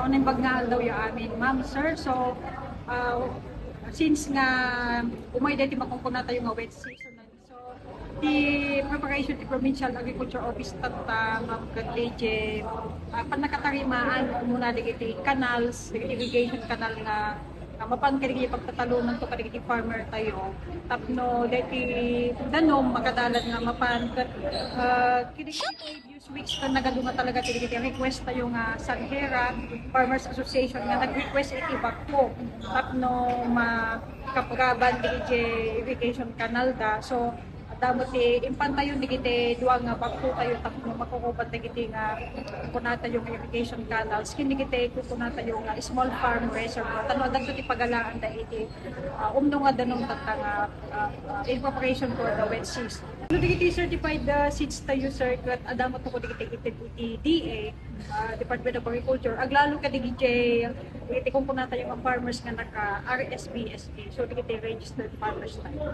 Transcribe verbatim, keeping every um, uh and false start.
Naimbag nga aldaw ya amin, ma'am, sir. So, ah, since nga umay daytoy makunkuna tayo nga wet season, so, ti preparation ti Provincial Agriculture Office tatta, ma'am, ket D J, ah, pannakatarimaan umuna dagiti canals, dagiti irrigation canal nga, nga mapan kadagiti pagtatalonanto kadagiti farmer tayo. Tapno daytoy danum makadalan nga mapan ket, ah, kadagiti previous weeks ken nagadu nga talaga ti dagiti request tayo nga Sanghera Farmers Association nga nag-request iti backhoe tapno makapgaban dagiti irrigation canal da. So, adda met ti impan tayo dagiti dua nga backhoe tayo tapno makukupan dagiti nga kuna tayo nga irrigation canals ken dagiti kuna tayo nga small farm reservoir. Tapno adda ti pagalaan da iti, ah, umno nga danum tatta nga, ah, ah, in preparation for the wet season. No dagiti certified, ah, seeds tayo, sir, ket adda met ko dagiti ited iti D A, ah, Department of Agriculture, aglalo kadagiti, dagiti kunkuna tayo nga farmers nga naka R S B S P. So, dagiti registered farmers tayo.